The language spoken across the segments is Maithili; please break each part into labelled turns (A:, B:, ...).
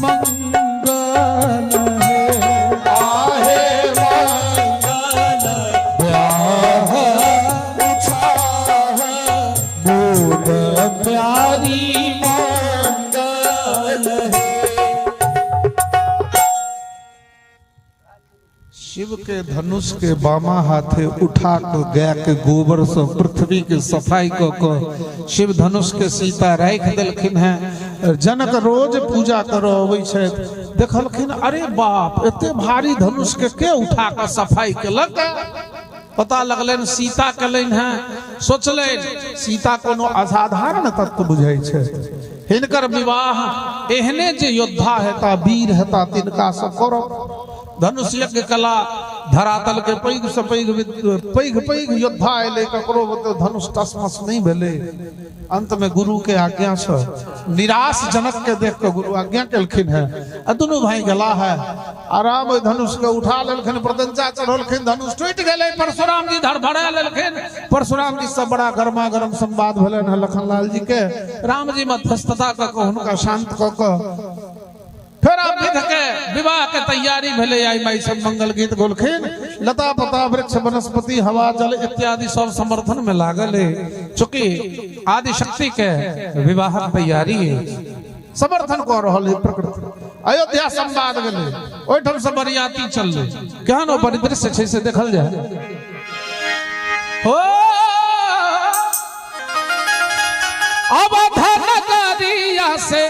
A: मंगल है।
B: आहे मंगल
A: ब्याह
B: उछाह
A: मोद प्यारी
B: मंगल है।
A: शिव के धनुष के बामा हाथे उठा के गाय के गोबर से पृथ्वी के सफाई क के शिव धनुष के सीता राखि देलखिन हैं। जनक रोज पूजा करऽ अबै छथि, देखलखिन अरे बाप एते भारी धनुष के उठा के सफाई केलक। पता लगलनि सीता केलनि हैं। सोचलनि सीता कोनो असाधारण तत्व बुझै छै, हिनकर विवाह एहने जे योद्धा हेता वीर हेता तिनका से करब। धनुष यज्ञ कला धरातल के पैघ से पैघ पैघ पैघ योद्धा एलै, ककरो धनुष टसमस नहीं भेलै। अंत में गुरु के आज्ञा से निराश जनक के देख के गुरु आज्ञा केलखिन है आ दुनू भाई गला है आराम ओहि धनुष के उठा लेलखिन, प्रत्यंचा चढ़ौलखिन, धनुष टूटि गेलै। परशुराम जी धड़फड़ा लेलखिन। परशुराम जी से बड़ा गर्मा गर्म संवाद भेलनि हँ लखनलाल जी के। राम जी मध्यस्थता कऽ के हुनका शांत कऽ के फिर आब विध के विवाह के तैयारी भेलै। आई माई सब मंगल गीत गोलखिन। लता पता वृक्ष वनस्पति हवा जल इत्यादि सब समर्थन में लागल है, चूंकि आदि शक्ति के विवाह तैयारी है, समर्थन कऽ रहल है प्रकृति। अयोध्या संवाद गेलै, ओहिठाम से बरियाती चललै। केहन ओ परिदृश्य छै से देखल जाय। हो अवध नगरिया से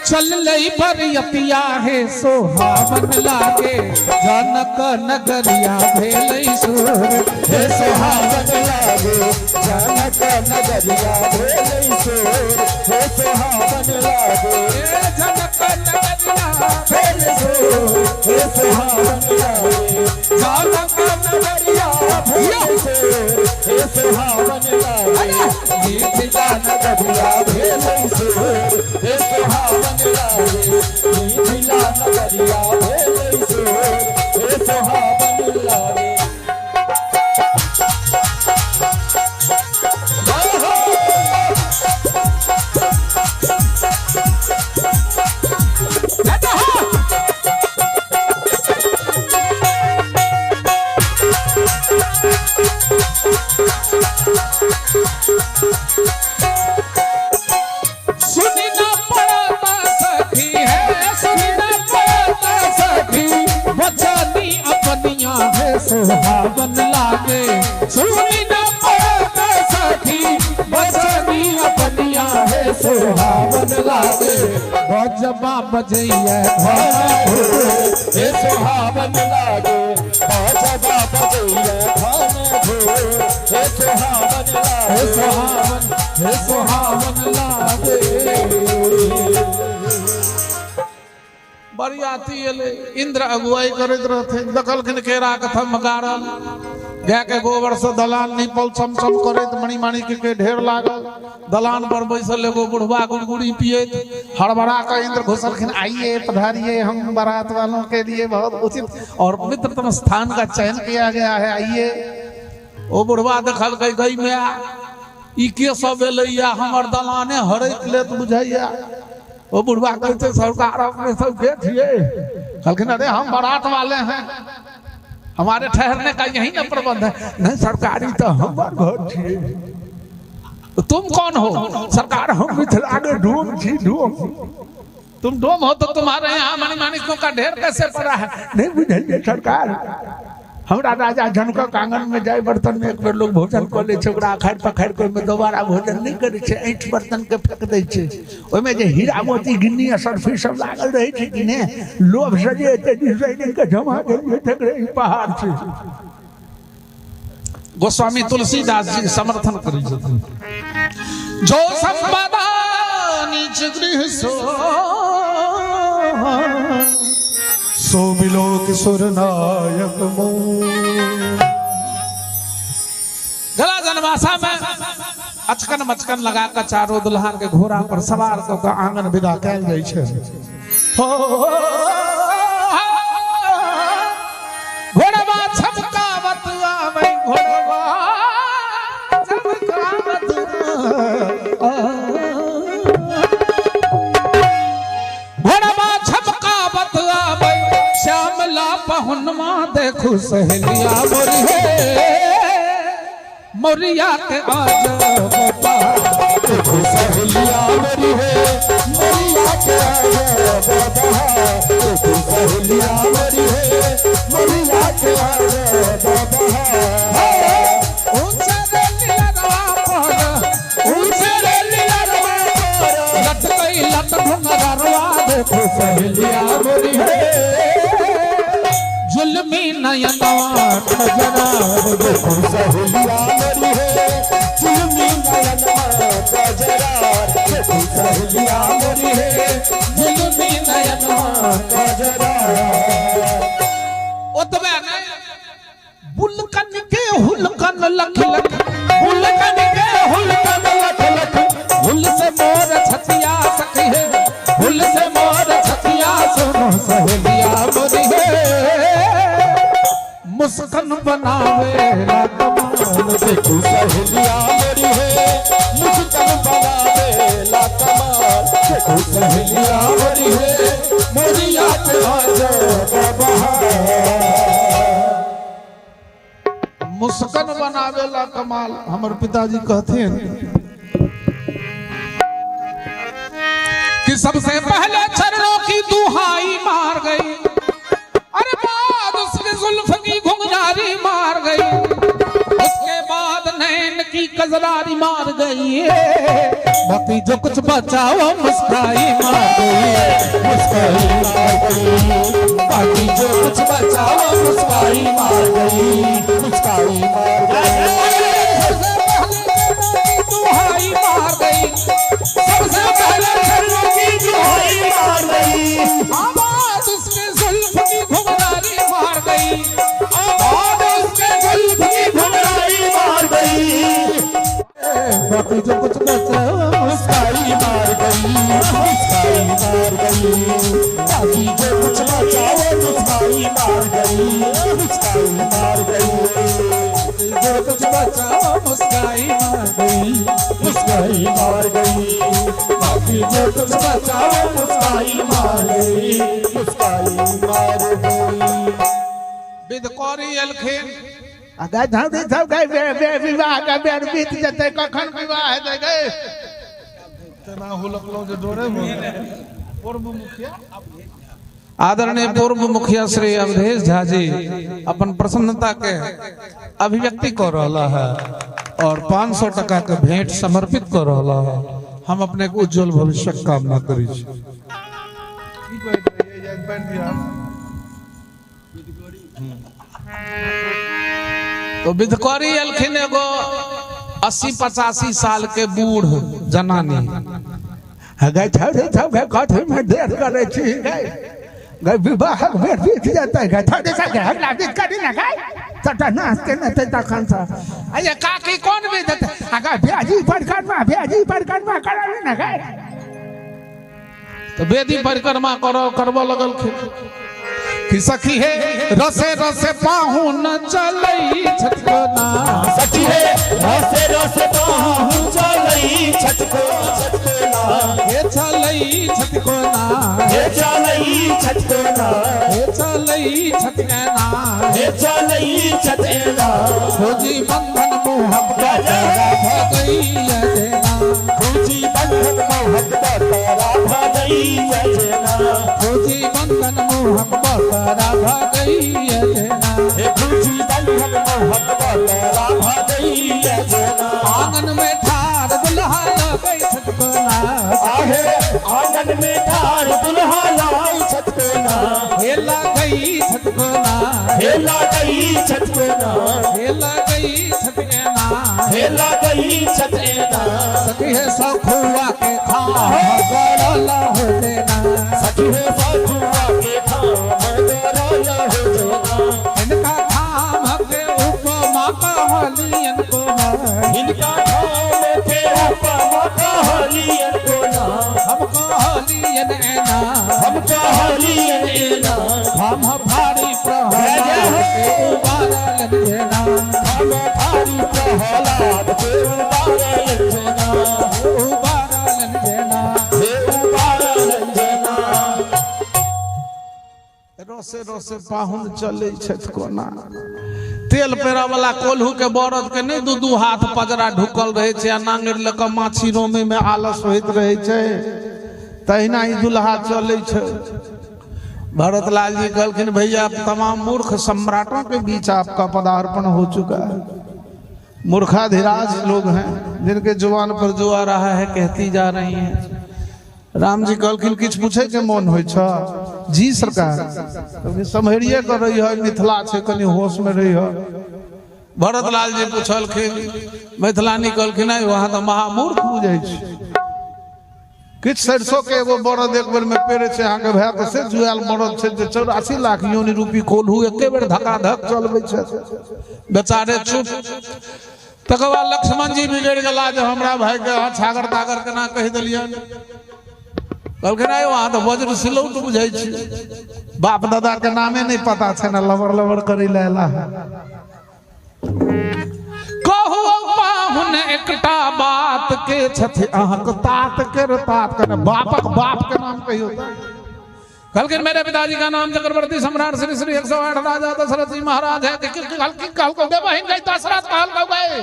A: चललै बरियतिया हे सोहावन लागे, जनक नगरिया भेलै सोर
B: हे सोहावन लागे, जनक नगरिया भेलै सोर हे सोहावन लागे,
A: जनक नगरिया
B: भेलै सोर हे सोहावन लागे,
A: जनक
B: नगरिया भेलै सोर हे सोहावन लागे, मिथिला नगरिया भेलै सोर हे सोहावन लागे, मिथिला नगरिया भेलै सोर हे सोहावन लागे। जय हो।
A: सुनी ना पड़ता सखी है, सुनी ना पड़ता सखी बचनी अपनिया है सोहावन लागे, सुनी ना पड़ता सखी बचनी अपनिया है सोहावन लागे, बजबा बजैया
B: हे सोहावन लागे, बाजबा बजैया घन घोर हे सोहावन
A: हे
B: लागे,
A: सोहावन हे सोहावन लागे। बरियाती एलै, इंद्र अगुवाई करैत रहथिन, देखलखिन केरा के थम्भ गाड़ल, गाय के गोबर से दलान नीपल चमचम करैत मणिमाणिक के ढेर लागल। दलान पर बैसल एगो बुढ़वा गुड़गुड़ी पियैत, हड़बड़ा के इंद्र घुसलखिन, आइए पधारिए, हम बारात वालों के लिए बहुत उचित और मित्रतम स्थान का चयन किया गया है, आइए। ओ बुढ़वा देखलकै गई में ई के सब एलैया, हमर दलाने हड़ैत लेत बुझैया। ओ बुढ़वा कहते सरकार अपने सब के छियै? कहलखिन अरे हम बारात वाले हैं, हमारे ठहरने का यही ना प्रबंध है। नहीं सरकारी तो हमर घर छियै। तुम कौन हो? सरकार हम मिथिला के डोम छी, डोम। तुम डोम हो तो तुम्हारे यहाँ मणिमाणिकों का ढेर कैसे पड़ा है? नहीं बुझलिए सरकार, हमरा राजा जनकक आंगन में जाय बर्तन में एक बेर लोग भोजन कऽ लै छै, ओकरा अखाड़ि पखाड़ि कऽ ओहिमे दोबारा भोजन नहि करै छै, ऐंठ बर्तन के फेंक दै छै। ओहिमे जे हीरा मोती गिन्नी असरफी सब लागल रहै छै कि ने, लोभ से जे एते डिजाइनिंग के जमा गेलियै तकरे ई पहाड़ छै। गोस्वामी तुलसीदास जी समर्थन करै छथिन। जो संपदा निज गृह सो
C: सो बिलोक सुर नायक मोर।
A: गला जनवासा में अचकन मचकन लगा कर चारों दुल्हा के घोड़ा पर सवार कऽ के आंगन विदा
C: कयल जाइ छै।
A: हो घोड़वा छमकावत आवे, घोड़वा छमकावत घोड़वा छमकावत पहुनमा देखू सहेलिया मोरी हे मोरिया के आज
B: देखो सहेलिया मेरी है मोरिया के आगे बाबा। देखो सहेलिया मेरी है मोरिया के आगे बाबा।
A: ऊंचे रे लियरवा पर, ऊंचे रे लियरवा पर, लटकई लट घुंघरवा देखो
B: सहेलिया मेरी है
A: जुल्मी नयनवा खजरा।
B: देखो सहेलिया मेरी है चुलमी नयन कजरा। देखो सहेलिया मेरी है
A: जुल्मी नयनवा
B: कजरा।
A: ओतबे नहि, बुलकन के हुलकन लख लख, बुलकन के हुलकन लख लख, हुल से मोर छतिया सखी है, हुल से मोर छतिया सुनो सहेलिया मोरी है मुस्कन बनावे ला कमाल।
B: देखो सहेलिया मेरी है मुस्कन बनावे ला कमाल। देखो सहेलिया मेरी है मोरिया के आगे बाबा।
A: मुस्कन बनावे ला कमाल। हमर पिताजी कहथिन कि सबसे पहले चरणों की दुहाई मार गई, अरे बाद उसकी जुल्फ की घुंघरारी मार गई, उसके बाद नैन की कजरारी मार गई, बाकी जो कुछ बचा वो मुस्काई मार गई,
B: मुस्काई मार गई।
A: बाकी जो कुछ बचा वो मुस्काई मार गई,
B: मुस्काई मार गई।
A: सबसे पहले चरणों की दुहाई मार गई, सबसे पहले चरणों की
B: दुहाई मार गई।
A: आवाज उसके जुल्फ की घुंघरारी मार गई, आवाज उसके जुल्फ की
B: घुंघराई मार गई।
A: बाकी जो कुछ बचा वो
B: मुस्काई मार गई। मुस्काई मार गई। बाकी जो कुछ बचा वो मुस्काई मार गई। मुस्काई मार गई।
A: जो कुछ बचा वो मुस्काई मार गई,
B: मुस्काई मार गई।
A: बाकी जो कुछ बचा वो
B: मुस्काई मार गई। मुस्काई मार गई।
A: विधकौरी एलखिन
C: आ गए धौड़ी सब गए बे बे विवाह के बेर बीत जेतै, कखन विवाह हेतै गए?
A: तेना हुलकलहुँ जे डरे भऽ गेल। पूर्व मुखिया, आदरणीय पूर्व मुखिया श्री अवधेश झा जी अपन प्रसन्नता के अभिव्यक्ति कर रहा है और 500 टका के भेंट समर्पित कर रहा है। हम अपने के उज्जवल भविष्य कामना करी छी। तो विधकौरी एलखिन एगो 80-85 साल के बूढ़ जनानी।
C: गए छौड़ी सब गए कथी में देर करै छी गए? गए विवाहक बेर बीत जेतै गए छौड़ी सब, गए अगला बीत करी ने गए, सबटा नाश केने छै तखन सँ।
A: अये काकी, कोन विध हेतै?
C: आ गए भेजी परिक्रमा, भेजी परिक्रमा कराबी ने गए।
A: तो वेदी परिक्रमा करो करबो लगलखिन कि सखी हे रसे रसे पाहु न चलई छटकोना,
B: सखी है रसे रसे बाहु चलई छटको छटकोना,
A: हे चलई छटकोना,
B: हे चलई छटकोना,
A: हे चलई छटकेना,
B: हे चलई छटकेना।
A: खोजी बंधन मोहक बतरा भगई अजना,
B: खुजी बंधन मोहक बतरा भगई अजना,
A: खोजी बंधन मोहक बतरा भगई अजना,
B: हे खुजी बंधन मोहक बतरा भगई अजना।
A: आंगन में ठार दुल्हा लगई छटकोना,
B: आहे आंगन में ठार दुल्हा लाई छटकोना,
A: हे लगई छटकोना,
B: हे लागई छटकोना,
A: हे लगई छटकेना,
B: हे लागई छटकेना।
A: सखी है सखुआ के खा गरला हो देना,
B: सखी है साधुआ के धाम गरला हो देना,
A: इनका धाम के उपमा कहलियन को,
B: इनका धाम के उपमा कहलियन को ना,
A: हम कहलियन एना,
B: हम कहलियन एना,
A: हम भारी प्रहलाद के उबारलन जेना,
B: हम भारी प्रहलाद के उबारलन जेना,
A: उबारलन जेना,
B: हे
A: रसे रसे पाहुन चलै छथि कोना। तेल पेरा वाला कोल्हू के बरद के नहि दू दू हाथ पजरा ढुकल रहै छै आ नांगरि लऽ कऽ माछी रोमे में आलस होइत रहै छै, तहिना ई दुल्हा चलै छै। भरतलाल जी कहलखिन भैया तमाम मूर्ख सम्राटों के बीच आपका पदार्पण हो चुका है। मूर्खाधिराज लोग हैं जिनके जुबान पर जो आ रहा है कहती जा रही हैं। राम जी कहलखिन किछु पूछे के मन होइ छ? जी सरकार। सम्हरिये कर रही है, मिथिला छै, कनि होश में रही है। भरतलाल जी पूछलखिन, मिथिलानी कहलखिन नहीं वहां तऽ महामूर्ख बुझै छै। किछु सरसों के एगो बरद एक बेर में पेरे छै, अहाँके भाय तऽ से जुआयल बरद छै जे 84 लाख योनि रूपी कोल्हू एके बेर धकाधक चलबै छै। बेचारे चुप। तकर बाद लक्ष्मण जी बिगड़ि गेला जे हमरा भाई के अहाँ छागर तागर केना कहि देलियनि। कहलखिन आइ अहाँ तऽ वज्र सिलौट बुझै छी, बाप दादा के नामे नहि पता छै ने, लबर लबर करै लए एला है। कहू पाहुन एकटा बात के छथि अहाँक तात के तात के बापक बाप के नाम कहियौ। कहलखिन मेरे पिताजी का नाम चक्रवर्ती सम्राट श्री श्री 108 राजा दशरथ जी महाराज है। दशरथ गए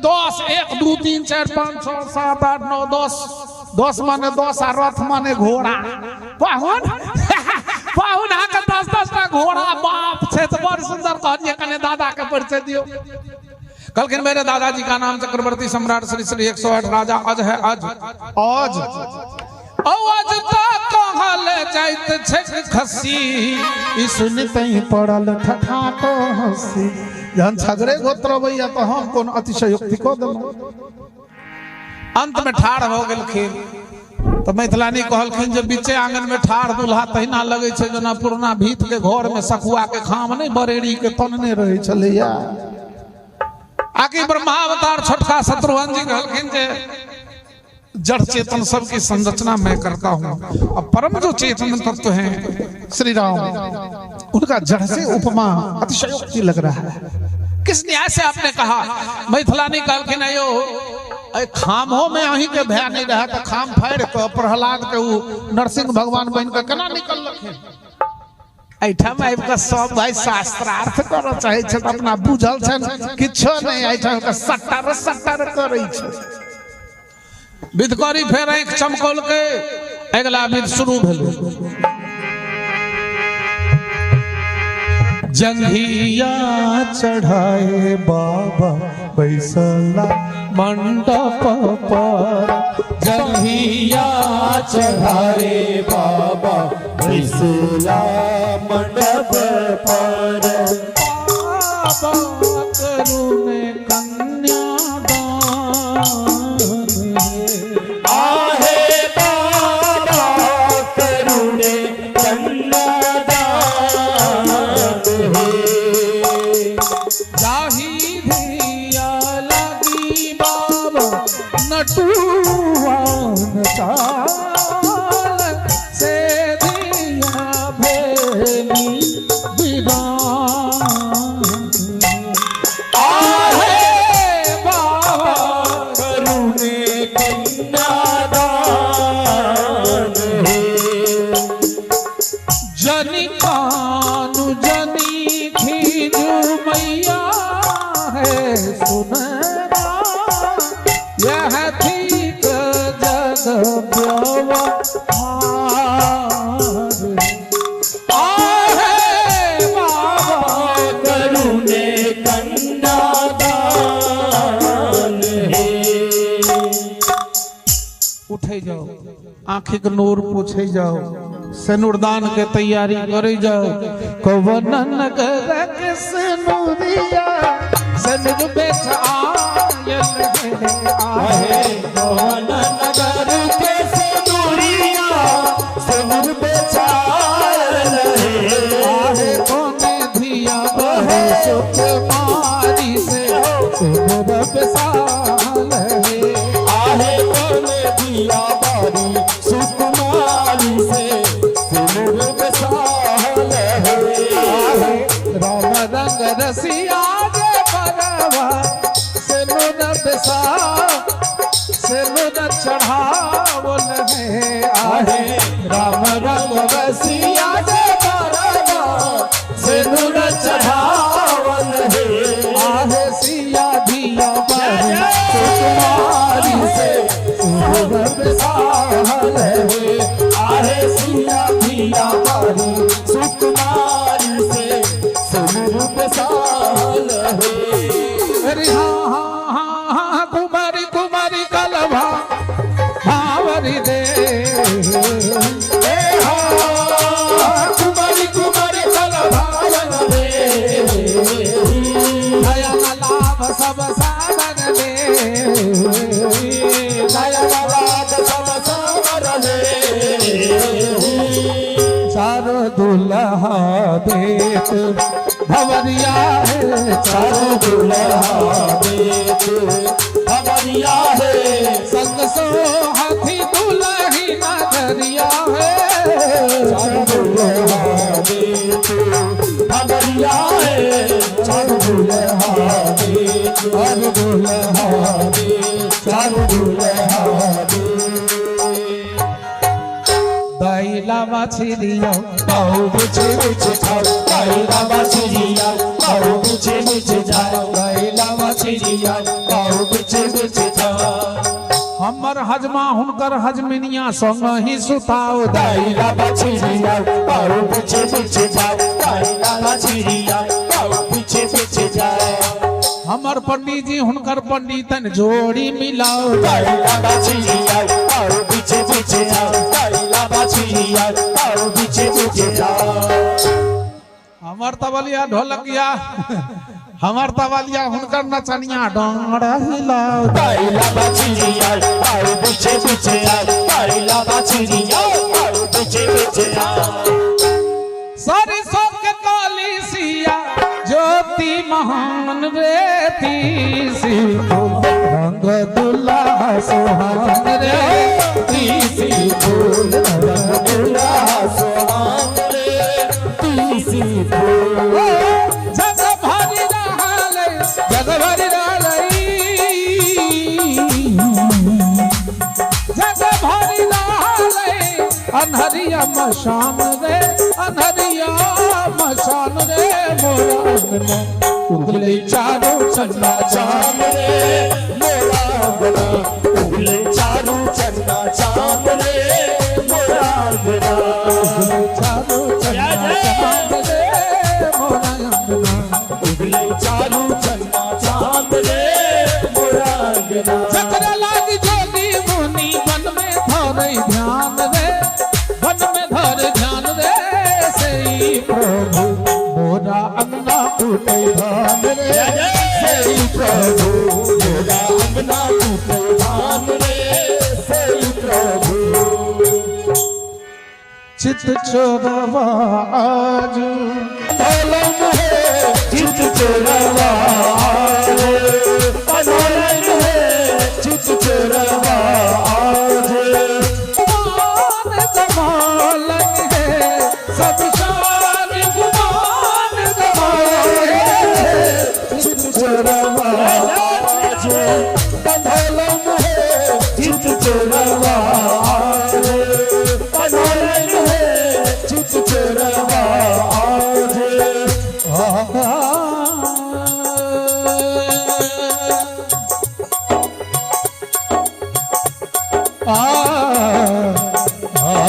A: 10 1 2 3 4 5 6 7 8 9 10 10 माने 10 आ रथ माने घोड़ा। पाहुन पाहुन अहाँके 10 10 टा घोड़ा बाप छै तऽ बड़ सुंदर कहलियै कने दादा के परिचय दियौ। कहलखिन मेरे दादाजी का नाम चक्रवर्ती सम्राट श्री श्री 108 राजा अज है। अज अज अज कहल जाइत छै खस्सी। ई सुनतहि पड़ल ठठा को हंसी। जहन छगरे गोत्र अबैया तऽ हम कोन अतिशयोक्ति कऽ देलहुँ। अंत में ठाढ़ भऽ गेलखिन तऽ मैथिलानी कहलखिन जे बीचे आंगन में ठाढ़ दुल्हा तहिना लगै छै जेना पुरना भीत के घर में सखुआ के खाम नहि बरेड़ी के तनने रहै छलैया। आकि ब्रह्मावतार छोटका शत्रुघ्न जी कहलखिन जे जड़ चेतन सबकी संरचना मैं करता हूँ, अब परम जो चेतन तत्व हैं श्री राम, उनका जड़ से उपमा अतिशयोक्ति लग रहा है। किस न्याय से आपने कहा? मैथिलानी कहलखिन अयो खामो में अहीं के भय नहीं रहा तो खाम फाड़ि कऽ प्रहलाद के उ नरसिंह भगवान बनि कऽ केना निकललखिन। एहिठाम आबि कऽ सब भाई शास्त्रार्थ करऽ चाहै छथि, अपना बुझल छनि किछो नहि, एहिठाम कऽ सट्टर सट्टर करै छै। विधकरी फेर आँखि चमकौलकै, अगिला विध शुरू भेलै। जंघिया चढ़ाए बाबा बैसला मंडप पर।
B: जंघिया चढ़ाए बाबा बैसला मंडप पर।
A: बाबा करुणे कन्यादान
B: आहे बाबा करुणे कन्यादान हे।
A: जाही धिया लगी बाबा नटुआन चाल से धिया भेली विवान।
B: आहे
A: बाबा
B: करुणे कन्यादान हे।
A: जनि कानु जनि खीजू मैया है सुनना, यह ठीक जग व्यवहार।
B: आहे
A: बाबा
B: करुणे कन्यादान हे।
A: उठे जाओ, आँखि के नूर पूछे जाओ, सिनुरदान के तैयारी करे जाओ। कवन नगर के सिनुरिया सिनुर बेच आयल हे
B: आहे मोहन नगर के सिनुरिया सिनुर बेचायल हे।
A: आहे कोने धिया बहे सुकुमारी से सिनुर बेसाल हे।
B: आहे कोने धिया बारी सुकुमारी से सिनुर बेसाल हे।
A: आहे राम रंग रसिया रे बरवा सिनुर बेसा सिनुर चढ़ावल हे।
B: आहे राम रंग रसिया रे बरवा
A: दुल्हा देत भवरिया है,
B: चारू दुल्हा देत भवरिया है।
A: संग सो हाथी दुल्ही नगरिया है,
B: चारू दुल्हा देत भवरिया है, चारू दुल्हा देत दुल्हा देत, चारू दुल्हा देत।
A: दैला मछरिया
B: पाऊ पीछे पीछे जाओ, दैला मछरिया पाऊ पीछे पीछे जाओ, दैला मछरिया पाऊ पीछे पीछे जाओ।
A: हमर हजमा हुनकर हजमिनिया संग ही सुताओ,
B: दैला मछरिया पाऊ पीछे पीछे जाओ, दैला मछरिया पाऊ पीछे पीछे जाओ।
A: हमर पंडित जी हुनकर पंडितन जोड़ी मिलाओ,
B: दैला मछरिया पाऊ पीछे पीछे जाओ, दैला मछरिया पाऊ पीछे पीछे जाओ।
A: हमर तबलिया ढोलकिया, हमर तबलिया हुनकर नचनिया डोंगरा हिलाओ,
B: दैला मछरिया पाऊ पीछे पीछे जाओ, दैला मछरिया पाऊ पीछे पीछे जाओ।
A: सरसों के काली सिया ज्योति महान रे तीसी फूल रंग दुल्हा सुहान रे
B: तीसी फूल रंग दुल्हा सुहान रे तीसी फूल।
A: जग भरि रहलै, जग भरि रहलै, जग भरि रहलै अन्हरिया मशान रे, अन्हरिया मशान रे मोरा अंगना उगले चारो चन्ना
B: चांद रे मोरा अंगना उगले चारू चन्ना चांद रे मोरा अंगना,
A: उगले चारो चन्ना चांद रे मोरा अंगना,
B: उगले चारू चन्ना चांद रे मोरा अंगना।
A: जकरा लागी जोगी मुनि वन में धरे ध्यान रे, वन में धरे ध्यान रे सेई प्रभु मोरा अंगना टूटे धान रे,
B: सेई प्रभु मोरा अंगना टूटे धान रे सेई प्रभु।
A: चित चोरवा आज
B: धोलन है चित चोरवा आज, धोलन है चित चोरवा आज।
A: गुमान कमालन है सब शान गुमान कमालन है,
B: चित चोरवा आज, धोलन है चित चोरवा आज, धोलन है चित चोरवा आज।
A: आ आ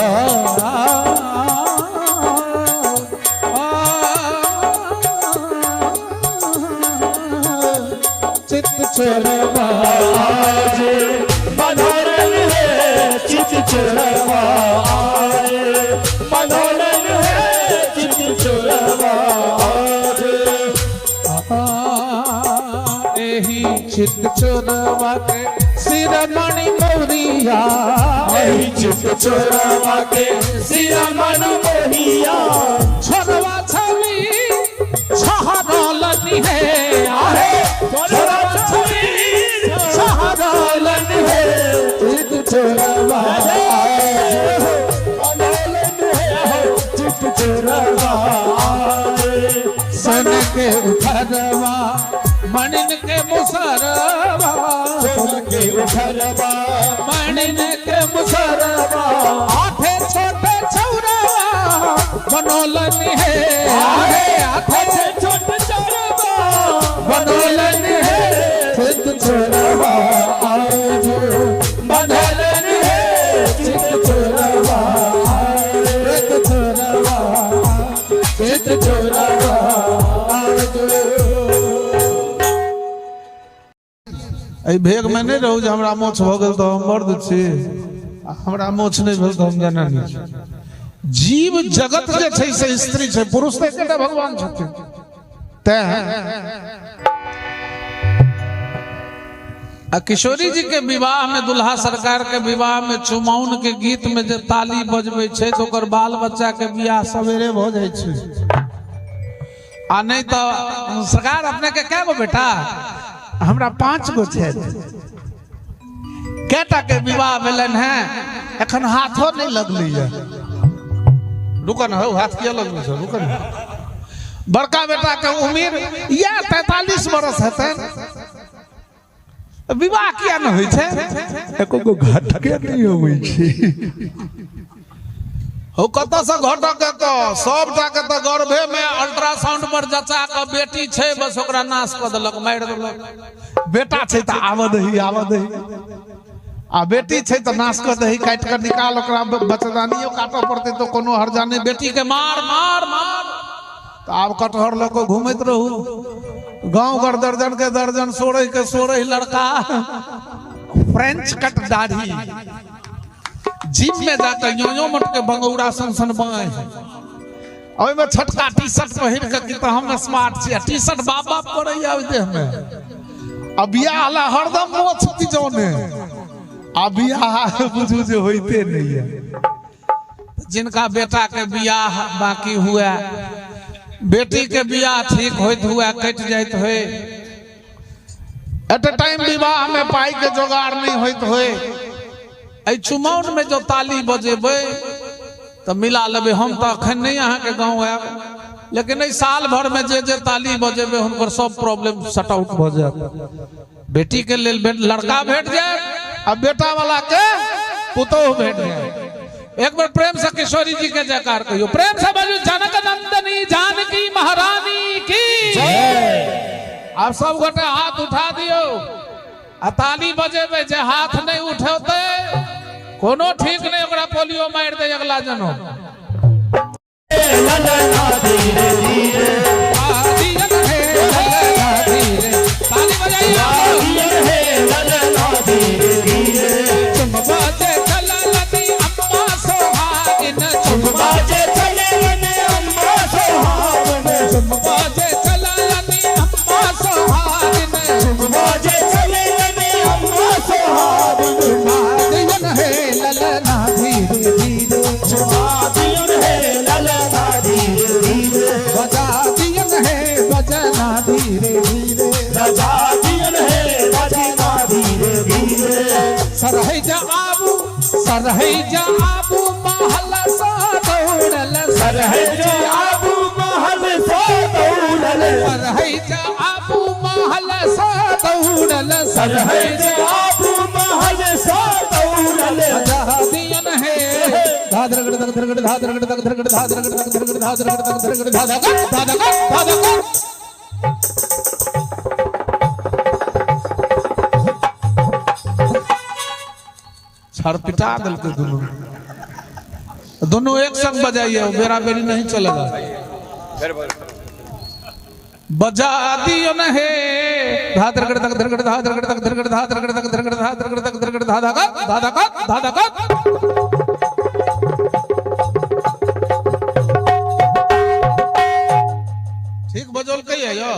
A: चित चोरवा
B: आज, मनोरन है चित चोरवा आज, मनोरन है चित चोरवा आज।
A: एही चित चोरवा के सिरमणि मौरिया,
B: एही चित चोरवा के सिरमणि मोहिया।
A: छोरवा छवि छहरलनि है, आहे छोरवा छवि छहरलनि है,
B: चित चोरवा आज, मनोरन है चित चोरवा आज।
A: सन के उखरवा मणिन के मुसरवा,
B: सन के उखरवा
A: मणिन के मुसरवा, आठे छोटे छौरवा बनोलनि है, आहे आठे
B: छोटे छौरवा
A: बनोलनि है,
B: चित चोरवा आज, मनोरन है चित चोरवा आज,
A: चित चोरवा
B: चित चोरवा आज।
A: एहि भेग में नहीं रहू जे हमरा मोछ भऽ गेल तऽ हम मर्द छी, हमरा मोछ नहि भेल तऽ हम जनानी छी। जीव जगत जे छै से स्त्री छै, पुरुष तऽ एकेटा भगवान छथिन। तें आ किशोरी जी के विवाह में, दुल्हा सरकार के विवाह में चुमाउन के गीत में जे ताली बजबै छै तऽ ओकर बाल बच्चा के बियाह सवेरे भऽ जाइ छै। आ नहीं तो सरकार अपने के कै गो बेटा?
C: हमरा 5 गो छै।
A: कैटा के विवाह भेलनि हैं?
C: एखन हाथो नहीं लगलै।
A: रुकन हौ, हाथ किया लगलै छै? रुकन। बड़का बेटा के उम्र या 43 बरस हेतनि, विवाह किया नहि होइ छै?
C: एको गो घटके नहीं होबै छै।
A: हो कतऽ से घटक एतऽ? सबटा के तऽ गर्भे में अल्ट्रासाउंड पर जचा के बेटी छै, बस ओकरा नाश कऽ देलक, मारि देलक।
C: बेटा छै तऽ आबऽ दही, आबऽ दही,
A: आ बेटी छै तऽ नाश कऽ दही, काटि कऽ निकाल, ओकरा बच्चेदानियो काटऽ पड़तै तऽ कोनो हर्जा नहि, बेटी के मार मार मार। तऽ आब कटहर लऽ कऽ घूमैत रहू गाँव घर, दर्जन के दर्जन, सोरह के सोरह लड़का, फ्रेंच कट दाढ़ी, जिम में जाकर यो यो मोट के बंगौरा सन सन बाँहि, ओहिमे छोटका टी शर्ट पहिर कऽ कि तऽ हम स्मार्ट छी। टी शर्ट बाप बाप करैया ओहि देह में। आ बियाह ला हरदम मोछ पिजौने,
C: आ बियाह बुझू जे होइते नहीं है।
A: जिनका बेटा के बियाह बाकी हुए, बेटी के बियाह ठीक होइत हुए कटि जाइत होय, एट ए टाइम विवाह में पाई के जोगाड़ नहीं होइत होय, एहि चुमाउन में जो ताली बजेबै तऽ मिला लेबै। हम तऽ अखन नहीं अहाँके गाँव आयब, लेकिन एहि साल भर में जे जे ताली बजेबै हुनकर सब प्रॉब्लम सट आउट भऽ जायत। बेटी के लेल लड़का भेट जायत आ बेटा वाला के पुतोह भेट जायत। एक बार प्रेम से किशोरी जी के जयकार कहियो, प्रेम से बाजू जनक नंदनी जानकी महारानी की। आप सब गोटे हाथ उठा दियो आ ताली बजेबै। जे हाथ नहीं उठेतै कोनो ठीक नहीं, ओकरा पोलियो मारि दे अगला जन्म। ताली बजाइए। बाजे चलनी अम्मा सोहागिन,
B: बाजे चलनी अम्मा सोहागिन,
A: बाजे चलनी अम्मा सोहागिन,
B: बाजे चलनी अम्मा सोहागिन।
A: दियन हे ललना धीरे धीरे,
B: दियन हे ललना धीरे धीरे,
A: बजा दियन हे बजना धीरे धीरे,
B: बजा दियन हे बजना धीरे धीरे।
A: सरहै जा आबू, सरहै जा आबू महल सा दौड़ल,
B: सरहै जा आबू महल सा दौड़ल,
A: सरहै जा आबू महल सा दौड़ल,
B: सरहै जा आबू महल सा दौड़ल।
A: बजा दियन हे धादरगड़ धगधरगड़ धादरगड़ धगधरगड़ धादरगड़ धगधरगड़ धादरगड़ धगधरगड़ धादगड़ धादगड़ धादगड़। छड़पिटा देलकै दुनू, दोनों एक संग बजाइए, बेरा बेरी नहीं चलेगा। बजा दियो न हे धादरगड़ धगधरगड़ धादरगड़ धगधरगड़ धादरगड़ धगधरगड़ धादरगड़ धगधरगड़ धाधागड़ धाधागड़ धाधागड़। ठीक बजौल कही है यो,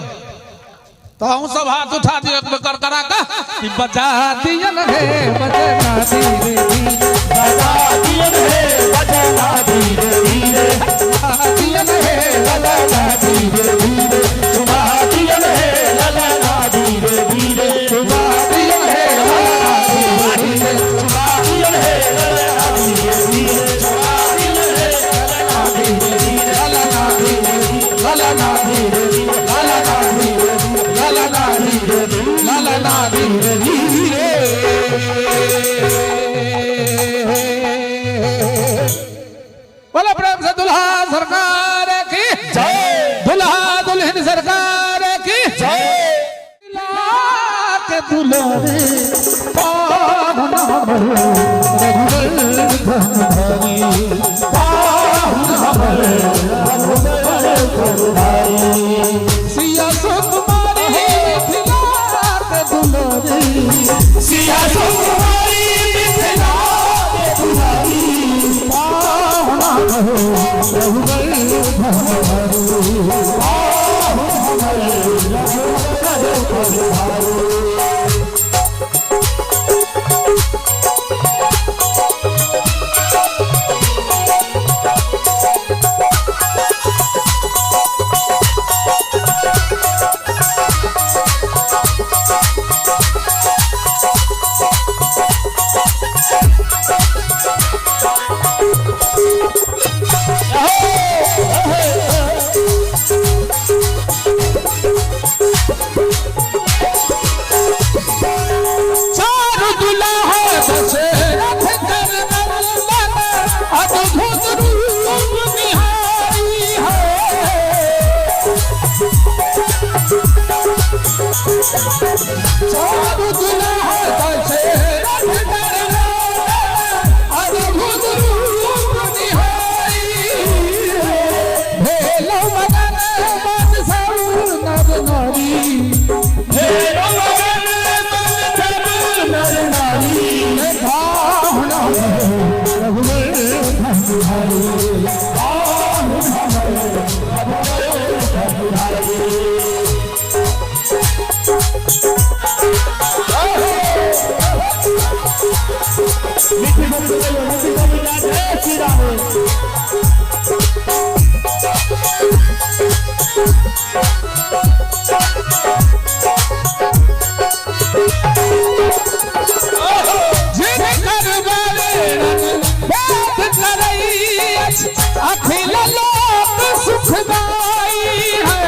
A: तो हम सब हाथ उठा दियो एक बेर करा का कि बजा दियो न हे बजना धीरे धीरे,
B: बजा दियन हे बजना धीरे धीरे,
A: बजा दियो न हे
B: ललना धीरे धीरे, सुना दियन हे ललना धीरे धीरे,
A: बजा दियो न हे
B: ललना धीरे धीरे, सुना दियन हे ललना धीरे धीरे, सुना दियन हे ललना धीरे धीरे,
A: ललना धीरे ललना धीरे ललना धीरे ललना धीरे ललना धीरे धीरे। बोलो प्रेम से दुल्हा सरकार की
B: जय,
A: दुल्हा दुल्हन सरकार की
B: जय।
A: के दुल्हन पाहुन हमर रघुवर धन धारी,
B: पाहुन हमर रघुवर धन
A: सिया सुकुमारी मिथिला के दुल्हन,
B: सिया सुकुमारी मिथिला के दुल्हन,
A: पाहुन हमर रघुवर धन धारी,
B: पाहुन हमर रघुवर धन धारी। चारु दुल्हा दशरथ नर अद्भुत रूप निहारी भेलो मगन मन सब नर नारी, भेलो मगन मन सब नर नारी। रघुवर धनुधारी, जिनकर वर्णन वेद करई अछि, अखिल लोक सुखदाई है।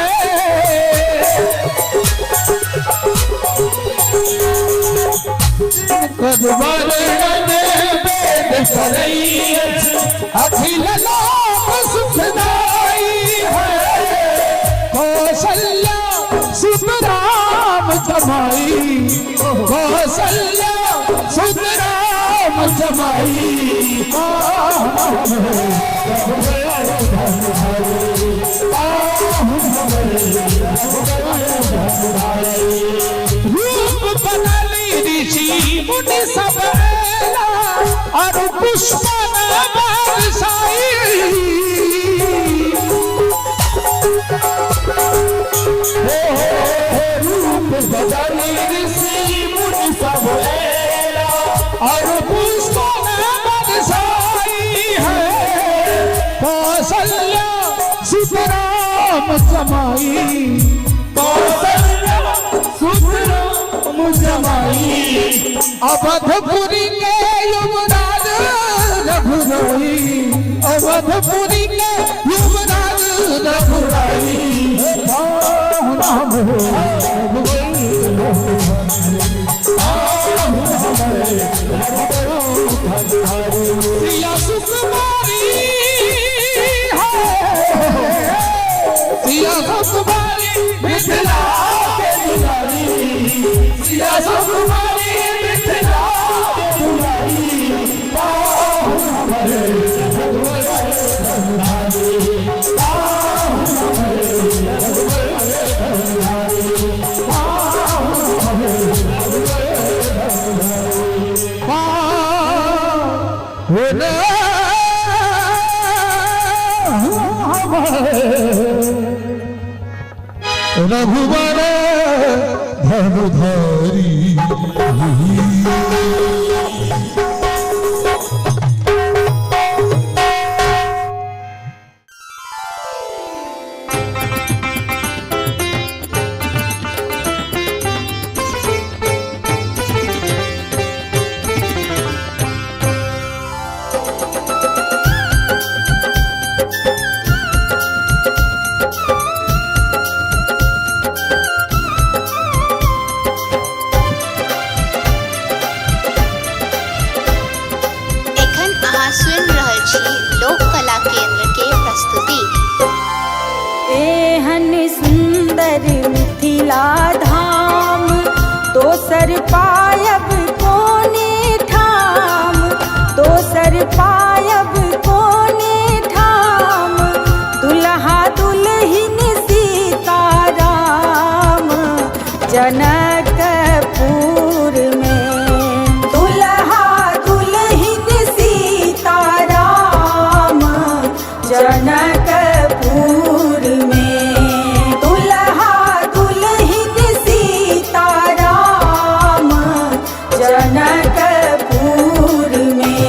B: जिनकर वर्णन वेद करई अछि, अखिल लोक सुखदाई है। कौशल्या सुत राम जमाई, कौशल्या सुत राम जमाई। रूप बनली ऋषि मुनि सब एला, और पुष्प बरसाई। रूप बदली ऋषि मुनि सब एला, और पुष्प बरसाई है। कौशल्या सुत राम जमाई, कौशल्या सुत राम जमाई। अवधपुरी के युवराज रघुराई, अवधपुरी के युवराज रघुराई। सिया सुकुमारी है, सिया सुकुमारी मिथिला के दुलारी, सिया सुकुमारी मिथिला के दुलारी। रघुवर धनुधारी।
D: एखन अहाँ सुनि रहल छी लोक कला केंद्र के प्रस्तुति।
E: एहन सुंदर मिथिला धाम, दोसर पायब कोने ठाम, दोसर पायब कोने ठाम। दुल्हा दुल्हिन सीताराम जनकपुर में, दुल्हा दुल्हिन सीताराम जनकपुर में, दुल्हा दुल्हिन सीताराम जनकपुर में।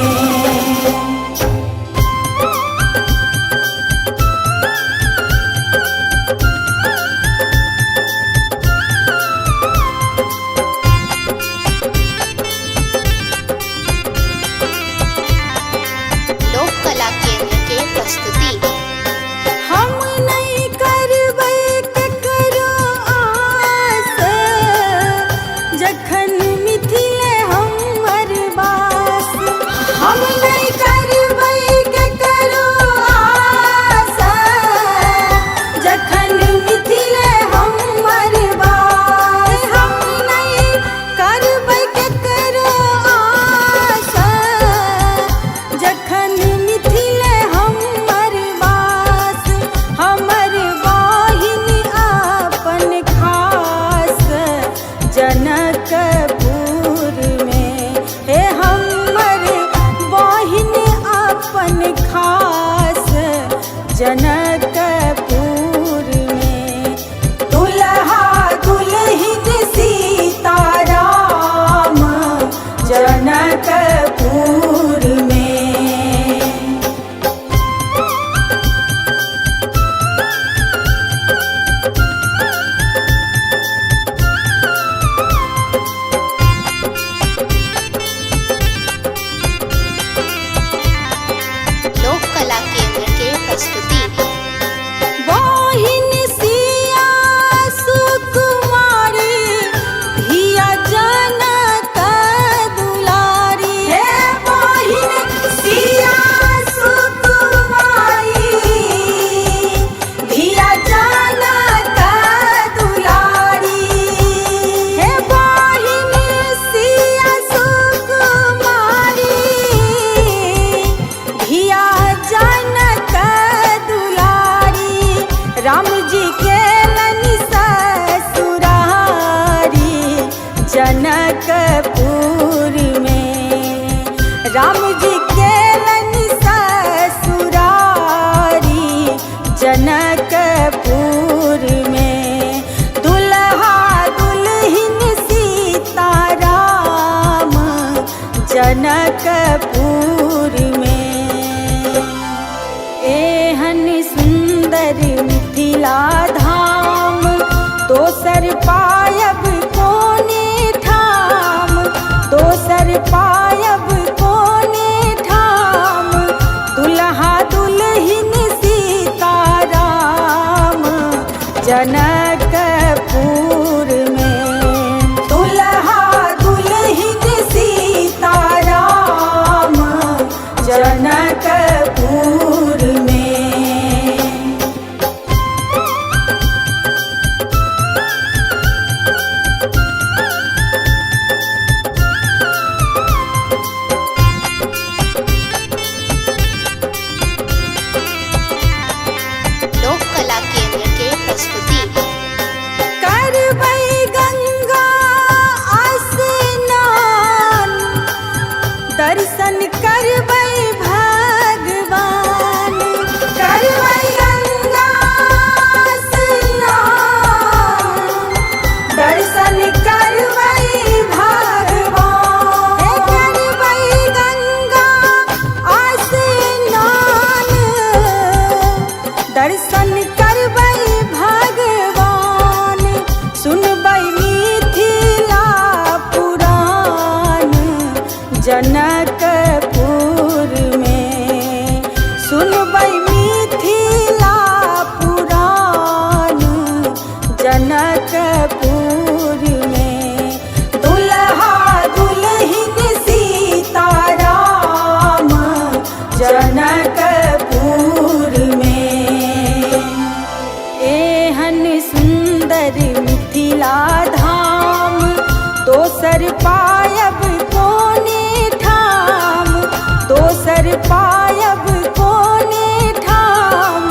E: राम जी के लनि ससुरारी जनकपुर में। राम जी के लनि ससुरारी जनकपुर में। दुल्हा दुल्हिन सीता राम जनकपुर में। एहन सुंदर मिथिला धाम दोसर पायब कोने ठाम, दोसर पायब कोने ठाम। दुल्हा दुल्हिन सीता राम जनकपुर में। दुल्हा दुल्हिन सीता राम जनकपुर में।
D: लोक कला केंद्र के प्रस्तुति।
E: करबै गंगा स्नान, दर्शन करबै भगवान। करबै गंगा स्नान, दर्शन करबै भगवान। करबै गंगा स्नान, दर्शन करबै भगवान। सुनबै मिथिला पुराण जनकपुर में। सुनबै मिथिला पुराण जनकपुर में। दुल्हा दुल्हिन सीता राम जनकपुर में। एहन सुंदर मिथिला धाम दोसर पायब कोने ठाम, दोसर पायब कोने ठाम।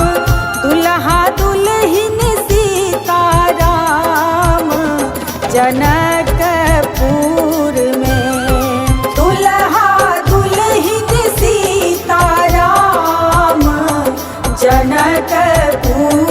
E: दुल्हा दुल्हिन सीता राम जनकपुर में। दुल्हा दुल्हिन सीता राम जनकपुर